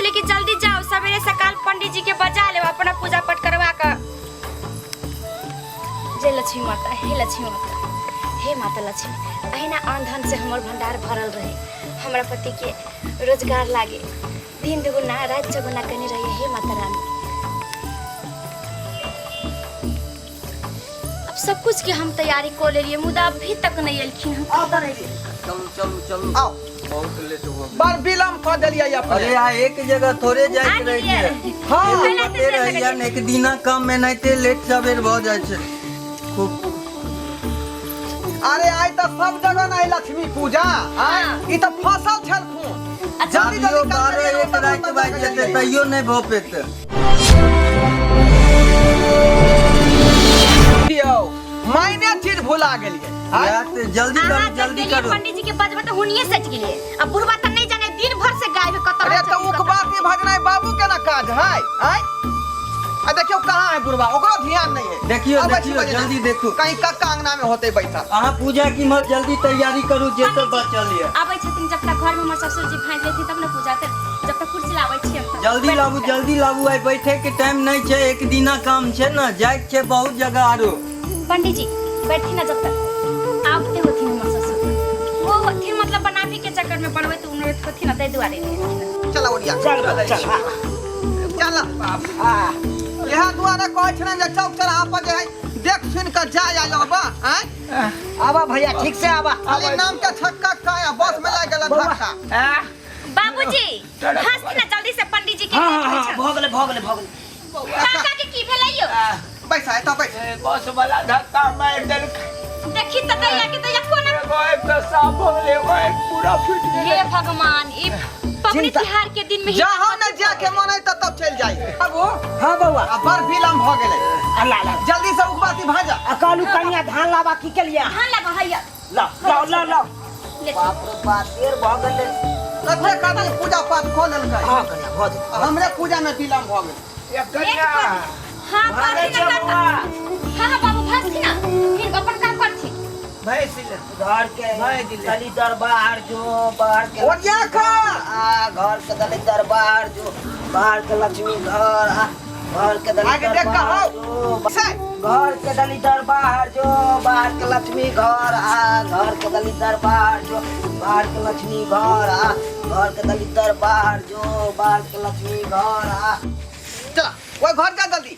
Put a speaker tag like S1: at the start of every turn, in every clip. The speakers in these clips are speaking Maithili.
S1: छलै कि जल्दी जाओ सवेरे सकाल पंडित जी के बजा लेब अपना पूजा पाठ करवा के। जय लक्ष्मी माता, हे लक्ष्मी माता, हे माता लक्ष्मी, अहिना अन्न धन से हमर भंडार भरल रहे, हमरा पति के रोजगार लागे, दिन दुगुना रात चौगुना कने रहे। हे माता रानी, अब सब कुछ के हम तैयारी को लेलिए, मुदा अभी तक नहीं एलखिन हन।
S2: आओ तनी।
S3: चलू चलू चलू।
S2: आओ।
S3: बहुत लेट हो गया।
S2: बड़ विलम्ब कऽ देलियै अपने।
S3: अरे आ एक जगह थोड़े जाइत
S1: आ
S3: रहै
S1: गेलियै।
S3: छै।
S2: हाँ।
S3: एगो
S1: एनाहिते
S3: पते
S1: देर
S3: रहैया
S1: लगै
S3: ने, एक दिना काम में एनाहिते लेट सवेर भऽ जाइ छै खूब।
S2: अरे आइ तऽ सब जगह नहीं लक्ष्मी पूजा आइ।
S1: हाँ।
S2: ई तऽ फसल छलखुन।
S1: अच्छा।
S2: जल्दी
S3: अभियो
S2: जल्दी काम
S3: 12
S2: करियै,
S3: 1
S2: ओतऽ
S3: राति
S2: ओतऽ
S3: बाजि
S2: जाके
S3: जेतै तैयो नहि भऽ पेतै।
S2: यौ मायने चीज भुला गेलियै आइ।
S3: वएह तऽ जल्दी
S1: अहाँ
S3: करू
S1: जब
S3: जल्दी
S1: गेलियै
S3: करू।
S1: पंडित जी के बजबै तऽ हुनिये सटि गेलियै, आ बुढ़बा तऽ नहि जाने दिन भर से गायब है कतऽ।
S2: अरे तऽ उक बात ई भजनाइ बाबू के ना काज है आइ। आ देखियौ कहाँ है बुढ़बा, ओकरो ध्यान नहीं है।
S3: देखियौ,
S2: अबै छी
S3: देखियौ,
S2: बजनाइ।
S3: जल्दी देखू।
S2: कहीं कक्का अंगना में होते बैठल।
S3: अहाँ पूजा की मत जल्दी तैयारी करू जे सब बचल यऽ।
S1: आबै छथिन जब तक घर में हमर ससुर जी भाँजि लेथिन तब ने पूजा तर, जब तक कुर्सी लाबै छी हम तब।
S3: जल्दी लाबू जल्दी लाबू, आइ बैठे के टाइम नहीं छै, एक दिना काम छै ने, जाय के छै बहुत जगह आरो।
S1: पंडित जी बैठथिन ना जब तक आबते होथिन हमर ससुर, वो होथिन मतलब बनाबी के चक्कर में बनबैत उनबैत होथिन ना, ताहि दुआरे नहि एलखिन।
S2: चल ओरिया।
S4: चल चल।
S2: चल। इएह दुआरे कहै छलै जे चौक चौराहा पर जे है देख सुन कऽ जाय आ आबऽ आँय।
S4: आबा भैया, ठीक से आबा।
S2: खाली नाम के छक्का खाया, बस में लागि गेल धक्का।
S1: बाबूजी हंसथिन ना जल्दी से, पंडित जी के
S4: हाँ
S1: लेट
S4: हाँ
S1: होइ
S4: हाँ
S1: छनि।
S4: भऽ गेलै भऽ गेलै भऽ गेलै।
S1: काका के की भेलै यौ?
S2: बैसा एतऽ बैस।
S5: बस वाला धक्का मारि देलकै।
S1: देखी तऽ दैया के दैया कोना।
S5: एगो एक तऽ साफ भऽ गेलै, एगो एक पूरा फूटि गेलै।
S1: हे भगवान, ई पबनी
S4: चिंता-
S1: तिहार के दिन में ही
S2: जहाँ ने जाके मन है तब चलि जाइ बाबू।
S4: हाँ बौआ।
S2: आ बड़ विलम्ब भऽ गेलै।
S4: अल्लाह अल्लाह।
S2: जल्दी से उकबाती भाजा।
S4: आ कहलू कनिया धान लाबा की केलिए?
S1: धान लाबा हैया।
S4: लाओ लाओ लाओ लाओ।
S1: ले।
S4: बाप रे बाप, देर भऽ गेलै।
S2: कतेक आदमी पूजा पाठ कऽ लेलकै।
S4: हाँ कनिया भऽ जेतै।
S2: आ हमरे पूजा में विलम्ब भऽ गेलै।
S5: एक कनिया
S1: हाँ
S4: भागै
S1: करथिन ना
S4: छै
S1: काका।
S4: बौआ।
S1: हाँ हाँ बाबू भागथिन ना, फिर अपन काम करथिन।
S5: भैंस ले।
S4: घर के
S5: भाई दिले।
S4: दलिदर बाहर जो, बाहर के
S2: ओरिया खा।
S4: आ घर के दलिदर बाहर जो, बाहर के लक्ष्मी घर आ घर के
S2: आगे
S4: दलिदर
S2: देख कऽ
S4: बाहर
S2: हौ।
S4: जो,
S2: से।
S4: घर के दलिदर बाहर जो, बाहर के लक्ष्मी घर आ घर के दलिदर बाहर जो, बाहर के लक्ष्मी घर आ घर के दलिदर बाहर जो, बाहर के लक्ष्मी घर आ।
S2: चला ओहि घर जा जल्दी।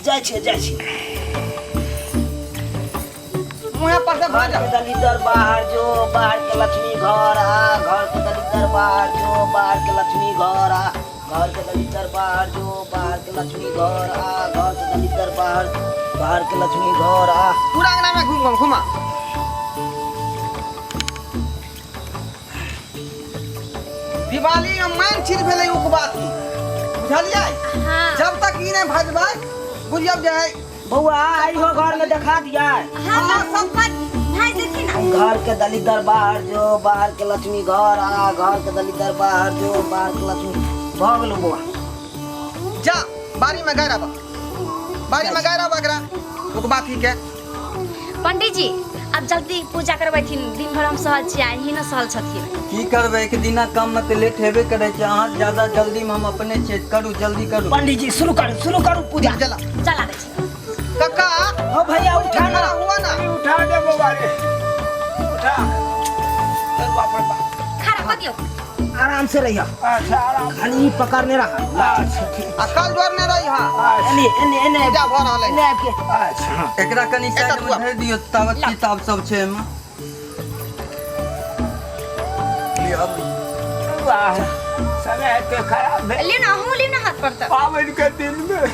S4: जाइ छियै जाइ छियै।
S2: मुँहे पर से
S4: घर
S2: भाजा।
S4: के दलिदर बाहर जो, बाहर के लक्ष्मी घर आ घर के दलिदर बाहर जो, बाहर के लक्ष्मी घर आ घर के दलिदर बाहर जो, बाहर के लक्ष्मी घर आ घर के दलिदर बाहर, बाहर के लक्ष्मी घर आ।
S2: पूरा अंगना में घूम घूम घुमा। दिवाली में मेन चीज भेलै उपवासी, बुझलियै?
S1: हाँ।
S2: जब तक ई नहि भजबै बुझियौ जे है।
S4: बौआ आइहो घर में देखा दिया।
S1: हाँ
S2: हाँ,
S1: सब भाई देखी ना।
S4: घर के दलिदर बाहर जो, बाहर के लक्ष्मी घर आ घर के दलिदर बाहर जो, बाहर के लक्ष्मी। भऽ गेलौ बौआ।
S2: जा बाड़ी में गाय आबऽ, बाड़ी में गाय आबऽ एकरा उपवासी के।
S1: पंडित जी अब जल्दी पूजा करबैथिन, दिन भर हम सहल छियै, अहीं न सहल छथिन।
S3: की करबै, एक दिना काम में तऽ लेट हेबे करै छै, अहाँ ज्यादा जल्दी में हम अपने छियै, करू जल्दी करू।
S4: पंडित जी शुरू करू शुरू करू पूजा।
S2: चला
S1: चला दै छी।
S2: कक्का।
S4: हो भैया उठा ना।
S2: खड़ा हुआ ना।
S5: उठा दे बौआ रे, उठा। चल बाप रे बाप।
S1: खड़ा कऽ दियौ।
S4: आराम से रहिया।
S5: अच्छा आराम।
S4: खाली ई पकड़ने रहा।
S5: अच्छा ठीक।
S2: आ कल जोड़ने रही। हाँ।
S5: अच्छा
S4: एने एने एने
S2: पूजा भऽ रहल है।
S4: एने आबि के।
S5: अच्छा।
S4: हाँ।
S3: एकरा कनि
S2: एकटा
S3: साइड में
S2: तुआ।
S3: धरि दियौ, तावत किताब सब छै एहिमे। लिअ, अब
S5: वाह, समय तो खराब है।
S1: लियौ ना, अहूँ लियौ ना हाथ पर तऽ।
S5: पावन के दिन में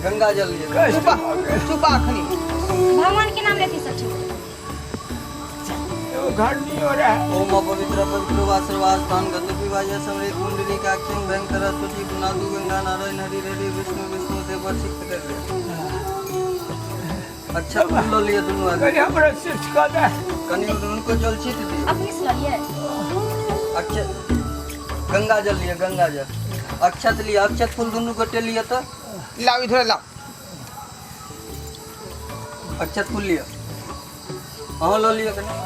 S3: गंगा जल लिअ।
S5: कष्ट
S2: चुपा
S5: भऽ गेल।
S2: चुपा अखनी।
S1: भगवान के नाम लेथिन सब ठीक।
S5: एगो घर नहीं हो रहा है।
S3: ओम अपवित्र पवित्र वा सर्वास्थान गतपि वाय समृत कुंडली काक्षिं भयंकर स्तुति पुनादु गंगा नारायण हरि हरि विष्णु विष्णु देव सिद्ध कर ले। अच्छा फूल लऽ लिअ दुनू आदमी।
S5: कनि हमरा सिर्फ कऽ दे।
S3: कनि हुनको जल छीट दियौ।
S1: अपने से लऽ लिअ।
S3: अक्षत गंगा जल लिअ, गंगा जल अक्षत लिअ, अक्षत फूल दुनू गोटे लिअ तऽ।
S2: लाउ इधर लाउ।
S3: अक्षत फूल लिअ, अहाँ लऽ लिअ कनि।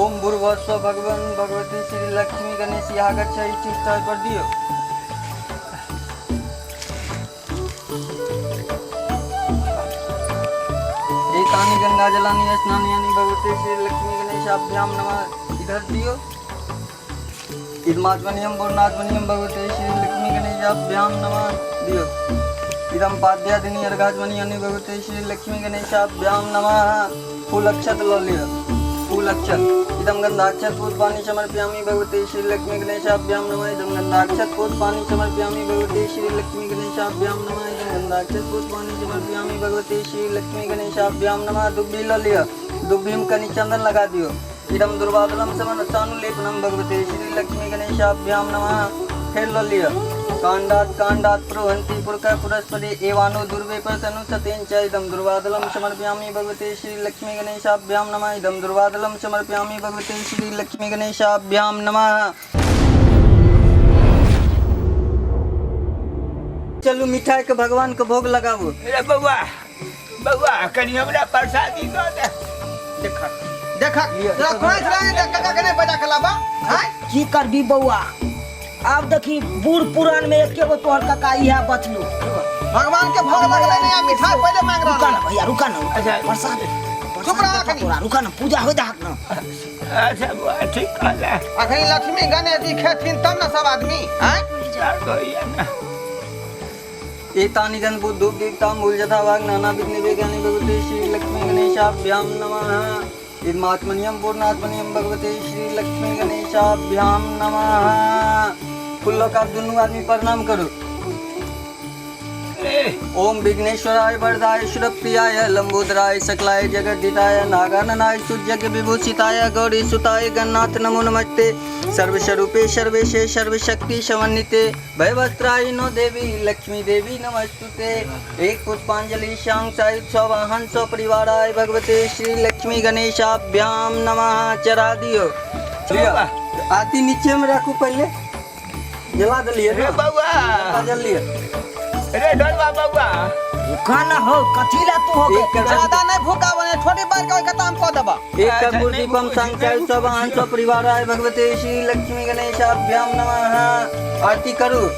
S3: ओम भूर्भुवः स्व भगवान भगवती श्री लक्ष्मी गणेश आगच्छ ई चीज तऽ पर दियौ। एतानि गंगा जलानि स्नानयानि भगवते श्री लक्ष्मी गणेशाभ्याम नमः। इधर दियो। इदमात्मनियम पूर्णात्मनियम भगवते श्री लक्ष्मी गणेशाभ्याम नमः। दियो। इदम पाद्यादिनी अर्घात्मनियानि भगवते श्री लक्ष्मी गणेशाभ्याम नमः। फूल अक्षत ल लिअ, फूल अक्षत। इदम गंधाक्षत पुष्पाणि समर्पयामि भगवते श्री लक्ष्मी गणेशाभ्याम नमः। इदम गंधाक्षत पुष्पाणि समर्पयामि भगवते श्री लक्ष्मी गणेशाभ्याम नमः। इदम गंधाक्षत पुष्पाणि समर्पयामि भगवते श्री लक्ष्मी गणेशाभ्याम नमः। दुब्बी ल लिअ, दुब्बी में कनि चंदन लगा दियो। इदम दुर्वादलम समर्पणानुलेपनम भगवते श्री लक्ष्मी गणेशाभ्याम नमः। फेर ल लिअ। कांडात कांडात प्रोहंति पुरक पुरस्परे एवानो दुर्वे परतनु सतेन च। इदम दुर्वादलम समर्पयामि भगवते श्री लक्ष्मी गणेशाभ्याम नमः। इदम दुर्वादलम समर्पयामि भगवते श्री लक्ष्मी गणेशाभ्याम नमः। चलू, मिठाई के भगवान के भोग लगाबू।
S5: रे बौआ, बौआ, कनि हमरा प्रसादी दऽ दे।
S2: देख देख, तोरा कहै छलै जे काका के नहि बजा के लाबा आँय।
S4: की करबी बौआ, आब देखी बूढ़ पुरान में एके गो तोहर काका इएह बचलो।
S2: भगवान के भोग लगलै नहि आ मिठाई पहिले मांग
S4: रुका
S2: रहल।
S4: ना भैया, रुका ना।
S5: अच्छा।
S4: प्रसाद।
S2: चुप रह
S4: प्रसाद
S2: अखनी।
S4: तोरा, रुका ना, पूजा हो दहक ना।
S5: अच्छा बौआ, ठीक कहला।
S2: अखनी लक्ष्मी गणेश जी खेथिन तब ने सब आदमी आँय।
S5: विचार होइए ने।
S3: एतानि गण बुद्ध धूप दीप तांबूल यथा भाग नाना विघ्न वेगानि भगवते श्री लक्ष्मी गणेशाभ्याम नमः। इदमात्मनियम पूर्णात्मनियम भगवते श्री लक्ष्मी गणेशाभ्याम नमः। फूल लऽ कऽ आब दुनू आदमी प्रणाम करू। ओम विघ्नेश्वराय वरदाय सुरप्रियाय लंबोदराय सकलाय जगद्धिताय नागाननाय सूर्यज्ञ विभूषिताय गौरी सुताय गणनाथ नमो नमस्ते। सर्वस्वरूपे सर्वेशे सर्वशक्ति समन्विते भयवस्त्राय नो देवी लक्ष्मी देवी नमस्तुते। एक पुष्पांजलि श्यांग सायुध सवाहन सपरिवाराय भगवते श्री लक्ष्मी गणेशाभ्याम नमः। चढ़ा दियो। लिअ, आती नीचे में राखू, पहले जला देलियै
S5: रे
S3: ने।
S5: बौआ।
S3: जल लिअ।
S5: रे ढोलबा बौआ।
S4: रुका ना हो, कथी ला तू हो
S3: एक करोड़
S2: ज्यादा नहीं भूखा बने, छोटी बार के ओइ खत्म कऽ देबा।
S3: एक
S5: अच्छा,
S3: कर्पूर
S5: नहीं
S3: दीपम
S5: भूखा,
S3: संचाय
S5: नहीं भूखा।
S3: सवाहन सपरिवाराय भगवते श्री लक्ष्मी गणेशाभ्याम नमः। आरती करू,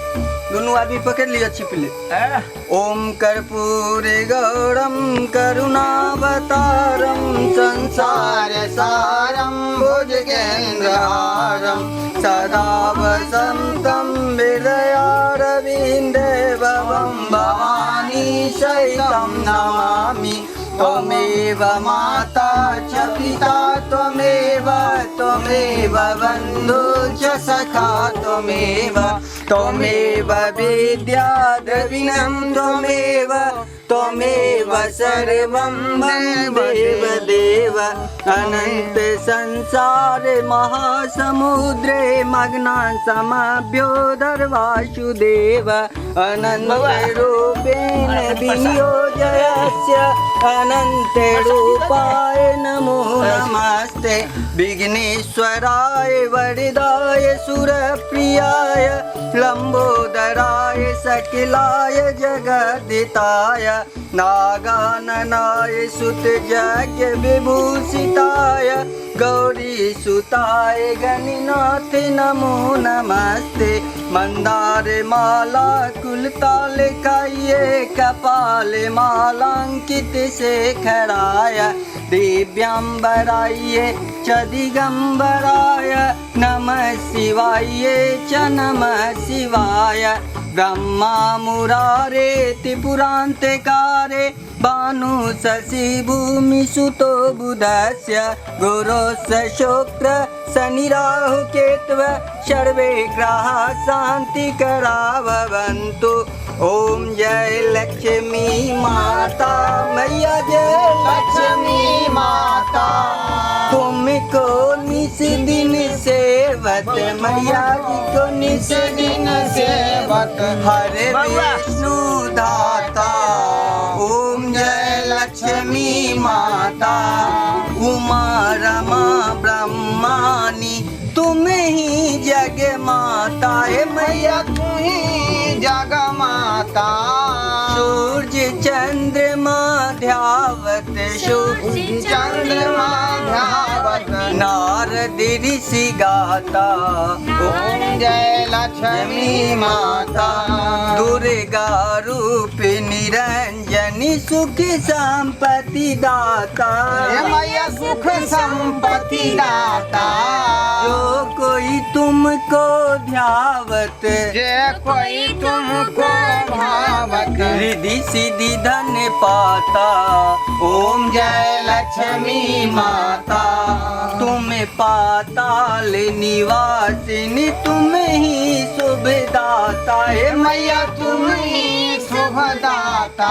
S3: दुनू आदमी पकड़ लिअ छिपले।
S5: हैं?
S3: ओम कर्पूर गौरम करुणावतारम संसार सारम भुजगेन्द्रहारम सदा वसन्तं हृदयारविन्दे भवं भवानी सहितं नमामि। त्वमेव माता च पिता त्वमेव, त्वमेव बन्धु च सखा त्वमेव, त्वमेव विद्या द्रविणं त्वमेव, त्वमेव सर्वं देव देव। अनन्त संसार महासमुद्रे मग्ना समाभ्योदर वासुदेव। अनन्त रूपेण विनियोजयस्य अनन्त रूपाय नमो नमस्ते। विघ्नेश्वराय वरदाय सुरप्रियाय लंबोदराय सकलाय जगदिताय नागाननाय सुत यज्ञ विभूषिताय गौरी सुताय गणिनाथ नमो नमस्ते। मंदार माला कुलतालिकाये कपाल मालांकित शेखराय दिव्यांबराय च दिगंबराय नमः शिवाय च नमः शिवाय। ब्रह्मा मुरारे त्रिपुरान्तकारे भानु शशि भूमि सुतो बुधस्य गुरोस्य शुक्र शनि राहु केतव सर्वे ग्रहा शांति भवन्तु। ओम जय लक्ष्मी माता, मैया जय लक्ष्मी माता। तुमको निस दिन सेवत, मैया जी को निस दिन सेवत हरे विष्णु दाता। ओम जय लक्ष्मी माता। उमा रमा ब्रह्मानी तुम ही जग माता हे मैया,
S2: तू ही जग माता।
S3: सूर्य चंद्रमा ध्यावत, सूर्य
S2: चंद्रमा ध्यावत।
S3: नारद ऋषि गाता।
S2: ओम जय लक्ष्मी माता।
S3: दुर्गा रूप निरंजनी सुख संपत्ति दाता।
S2: हे मैया सुख संपत्ति दाता।
S3: जो कोई तुमको ध्यावत,
S2: जे कोई तुमको भावत,
S3: रिद्धि सिद्धि धन पाता।
S2: ओम जय लक्ष्मी माता।
S3: तुम पाताल निवासिनी तुम ही शुभदाता। हे
S2: मैया तुम ही शुभदाता।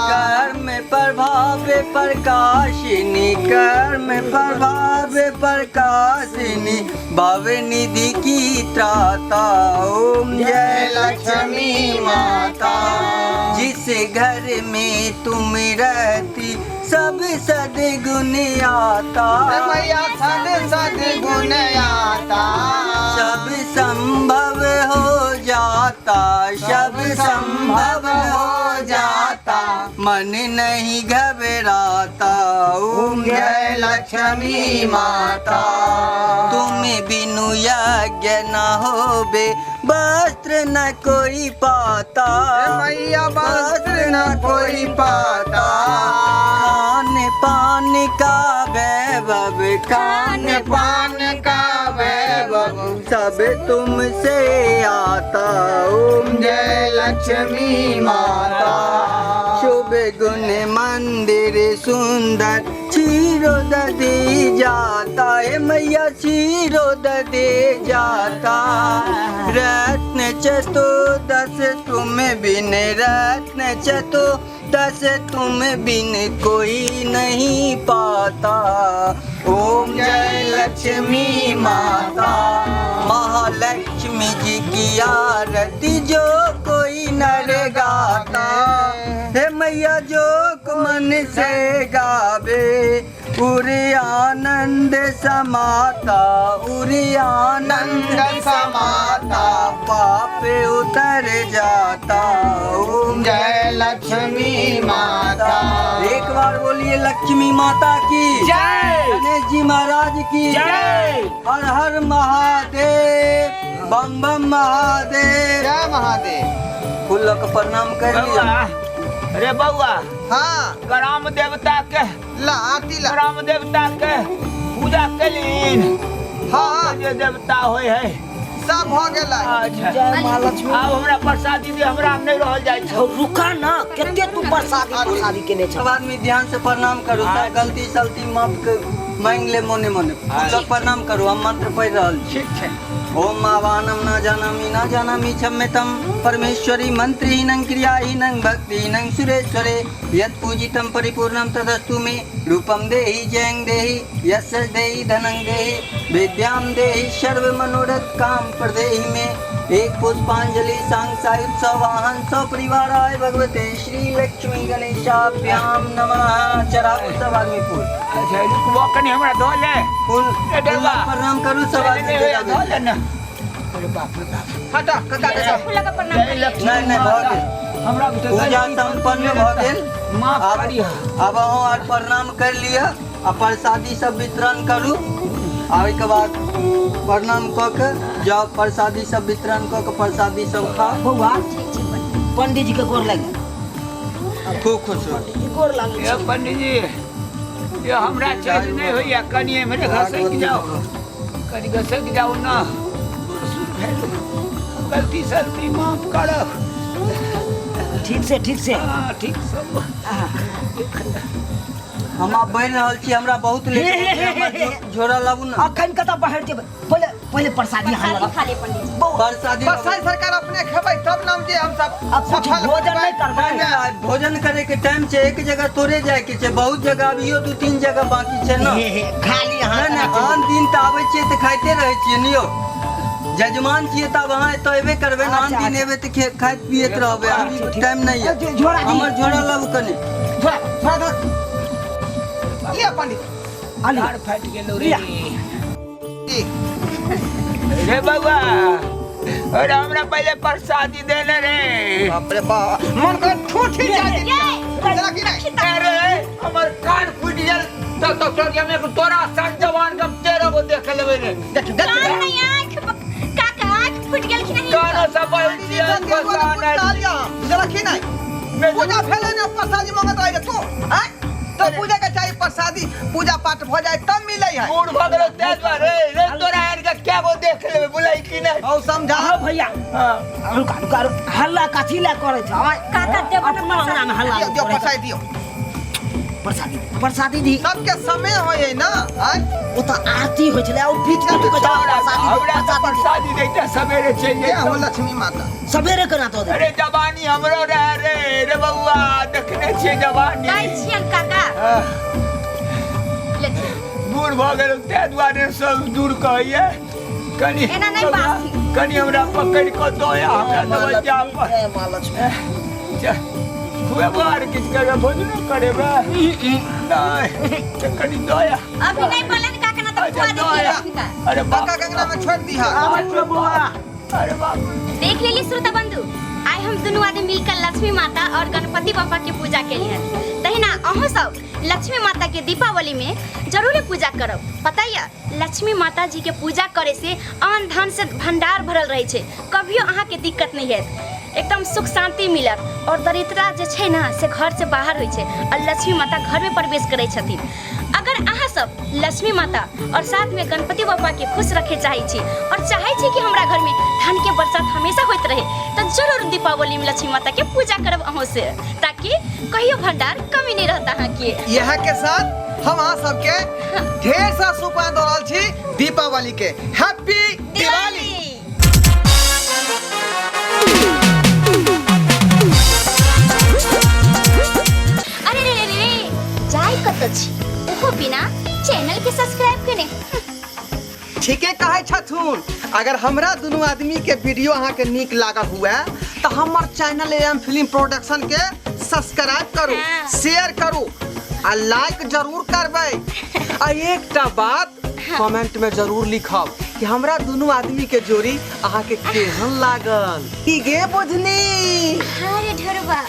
S3: कर्म प्रभाव प्रकाशिनी, कर्म प्रभाव प्रकाशिनी, भव निधि की त्राता। ओम
S2: जय लक्ष्मी माता।
S3: जिस घर में तुम रहती सब सद्गुण आता।
S2: मैया सद सद्गुण आता।
S3: सब संभव हो जाता, सब संभव हो जाता, मन नहीं घबराता। ओम
S2: जय लक्ष्मी माता।
S3: तुम बिनु यज्ञ न होबे, वस्त्र न कोई पाता।
S2: मैया वस्त्र न कोई पाता।
S3: खान पान का वैभव, खान
S2: पान का वैभव,
S3: सब तुमसे आता। ओम
S2: जय लक्ष्मी माता।
S3: शुभ गुण मंदिर सुंदर क्षीरो दधि जाता। है मैया क्षीरो दधि जाता। रत्न चतुर्दश तुम बिन, रत्न चतुर्दश तुम बिन कोई नहीं पाता। ओम
S2: जय लक्ष्मी माता।
S3: महालक्ष्मी जी की आरती जो कोई नर गाता। हे मैया जो मन से गावे, उरे आनंद समाता, उरे आनंद
S2: समाता,
S3: पाप उतर जाता। ओम
S2: जय लक्ष्मी माता।
S3: एक बार बोलिए लक्ष्मी माता की
S5: जय,
S3: गणेश जी महाराज की
S5: जय,
S3: हर हर महादेव, बम बम महादेव,
S2: जय महादेव।
S3: फूल लऽ कऽ प्रणाम कर लिअ।
S5: बौआ रे बौआ।
S2: हाँ।
S5: ग्राम देवता के
S2: ला आरती ला।
S5: ग्राम देवता के पूजा केलिन?
S2: हाँ।
S5: जे देवता होय है
S2: सब हो गेलै।
S5: अच्छा।
S4: जय माँ लक्ष्मी।
S5: आब हमरा प्रसादी दे, हमरा नहीं रहल जाइ छै।
S4: रुका ना, कते तू प्रसादी प्रसादी केने छ।
S3: सब आदमी ध्यान से प्रणाम करू, सब गलती सलती माफ मांग ले मोने मोने। फूल लऽ प्रणाम करू, हम मंत्र पढ़ि रहल छी।
S5: ठीक छै।
S3: ओम आवाहनम न जानामि न जानामि क्षम्यतम परमेश्वरी मंत्रहीनं क्रियाहीनं भक्तिहीनं सुरेश्वरे यत् पूजितं परिपूर्णं तदस्तु मे। रूपं देहि जयं देहि यशस देहि धनं देहि विद्यां देहि सर्व मनोरथ काम प्रदेहि मे। एक पुष्पांजलि सांग सायुध सवाहन सपरिवाराय भगवते श्री लक्ष्मी गणेशाभ्याम नमः। चढ़ाबू सब आदमी फूल।
S5: अच्छा रुकबो कनी, हमरा धो ले।
S3: फूल
S5: ए डरबा।
S3: प्रणाम करू सब आदमी।
S5: नहीं, नहीं, धो ले ना। अरे बाप रे बाप।
S2: हटा कका के सब।
S1: फूल लऽ कऽ प्रणाम
S5: जय
S1: करियै।
S5: लक्ष्मी
S3: नहीं, नहीं, भऽ गेल।
S5: हमरा बुते
S3: पूजा संपन्न भऽ गेल।
S5: माफ
S3: आब
S5: करिह।
S3: आब अहूँ आर प्रणाम कर लिअ आ प्रसादी सब वितरण करू। आ ओहिके बाद प्रणाम कऽ के जाउ, प्रसादी सब वितरण कऽ के प्रसादी सब खाउ।
S4: बौआ पंडित जी के गोर लागे।
S3: खूब खुश रहू।
S4: पंडित जी गोर लागे।
S5: ये पंडित जी, ये हमरा चैन नहीं होइया, कनी एम्हरे घसकि जाओ, कनी घसकि जाओ ना। बूढ़ सूढ़ भेल, गलती सलती माफ करब।
S4: ठीक से, ठीक से।
S5: हाँ ठीक सब।
S3: हम आब बढ़ि रहल छी, हमरा बहुत लेट भऽ गेल, हमर झोरा लाबू ने।
S4: अखन कतऽ बाहर जेबै? पहिले पहिले प्रसादी हाल
S1: प्रसादी खा ले पंडित जी।
S3: प्रसादी लाबू।
S2: प्रसाद सरकार अपने खेबै तब ने हम जे हम सब
S4: अब कुछ
S2: सफल
S4: भोजन नहीं करबै।
S3: नहि, नहि, आइ भोजन करे के टाइम छै, एक जगह तोरे जाय के छै, बहुत जगह अभियो 2-3 जगह बाकी छै ने।
S4: हे हे खाली
S3: नहि
S4: अहाँ
S3: नहि, आन दिन तऽ आबै छियै तऽ खाइते रहै छियै ने यौ। जजमान छियै तब अहाँ एतऽ एबे करबै ने, आन
S4: अच्छा,
S3: दिन
S4: अच्छा।
S3: एबै तऽ खाइत पियैत रहबै, अभी
S4: ठीक।
S3: टाइम नहि यऽ।
S4: झोरा दी।
S3: हमर झोरा लाबू कनी।
S4: झोरा, झोरा दो।
S2: लिअ पंडित।
S4: आलू।
S5: हार फाटि गेलो रे।
S4: लिअ।
S2: जी।
S5: रे बउआ, अरे हमरा पहिले प्रसादी देने रे।
S2: बाप रे बाप, मन कर ठूठी जा दी। चला कि नहीं?
S5: अरे हमर कान फूटि गेल। तो तो तो हम तोरा संग जवान के 13
S2: तो पूजा के चाही प्रसादी, पूजा पाठ भ जाए तब मिलै है।
S5: बूढ़ भऽ गेलौ ताहि दुआरे रे तोरा आर के क्या गो देख लेबै बुलाई कि नहि।
S2: औ समझा।
S4: हाँ भैया।
S5: हाँ।
S4: रुका रुका रुका, हल्ला कथी ला करै छ?
S1: काका देबो ने
S4: अपना अंगना में हल्ला
S2: दियौ दियौ
S4: करै छ।
S2: प्रसादी दियौ।
S4: प्रसादी प्रसादी दी।
S2: सबके समय होय ना आय।
S4: ओ तऽ आरती होइ छलै, ओ बीच में तू कहै छह, प्रसादी दे,
S5: हमरा तऽ
S4: प्रसादी दे।
S5: प्रसादी दैते सवेरे चलि
S2: जय हो
S5: जैतौ।
S2: लक्ष्मी माता।
S4: सवेरे केना दऽ देबै?
S5: अरे जवानी हमरो रहे रे रे बौआ, देखने छियै जवानी।
S1: दै छियनि काका।
S5: हाँ,
S1: लक्ष्मी
S5: बूढ़ भऽ गेलौ ताहि दुआरे सब दूर कहैये। कनि
S1: एना नहि
S5: बौआ,
S1: बाजथिन।
S5: कनि हमरा पकड़ि कऽ दया हमरा
S4: माँ
S5: दरवाजा
S4: लक्ष्मी,
S5: पर।
S4: जय माँ लक्ष्मी।
S5: खुएबो आर किछु करबै, भोजनो करेबै? नहि तऽ कनि दया।
S1: अभी नहीं बोले ने काका, ना तो
S5: अच्छा
S1: खुआ देती
S5: दया।
S1: लक्ष्मी का।
S5: अरे बाप
S2: काका गंगना में छोड़ दीहा।
S5: अरे बौआ, अरे बाप।
S1: देख लेली श्रोता बंधु, आइ हम दुनू आदमी मिलकर लक्ष्मी माता और गणपति बापा के पूजा केलियन। तहिना अहूँ सब लक्ष्मी माता के दीपावली में जरूरे पूजा करब। पता यऽ लक्ष्मी माता जी के पूजा करे से अन्न धन से भंडार भरल रहै छै, कभियो अहाँ के दिक्कत नहीं हैत, एकदम सुख शांति मिलत। और दरिद्रता जे छै ना से घर से बाहर होइ छै और लक्ष्मी माता घर में प्रवेश करै छथिन। अगर अहाँ सब लक्ष्मी माता और साथ में गणपति बापा के खुश रखे चाहै छी और चाहै छी कि हमरा घर में धन के बरसात हमेशा होइत रहे, तो जरूर दीपावली में लक्ष्मी माता के पूजा करब अहूँ से, ताकि कहियो भंडार कमी नहीं रहता अहाँ के।
S2: यह के साथ हम अहाँ सबके ढेर सा शुभकामना दऽ रहल छी दीपावली के। हैप्पी दिवाली।
S1: अरे रे रे रे, जाय कतऽ छी ओहो बिना चैनल के सब्सक्राइब केने?
S2: ठीके कहै छथुन। अगर हमरा दुनू आदमी के वीडियो अहाँ के नीक लागल हुए तो हमर चैनल एम फिल्म प्रोडक्शन के सब्सक्राइब करू,
S1: हाँ।
S2: शेयर करू आ लाइक जरूर करबै। आ एकटा बात कमेंट में जरूर लिखब कि हमरा दुनू आदमी के जोड़ी अहाँ के केहन लागल। की गे बुझनी?
S1: हाँ रे ढोरबा।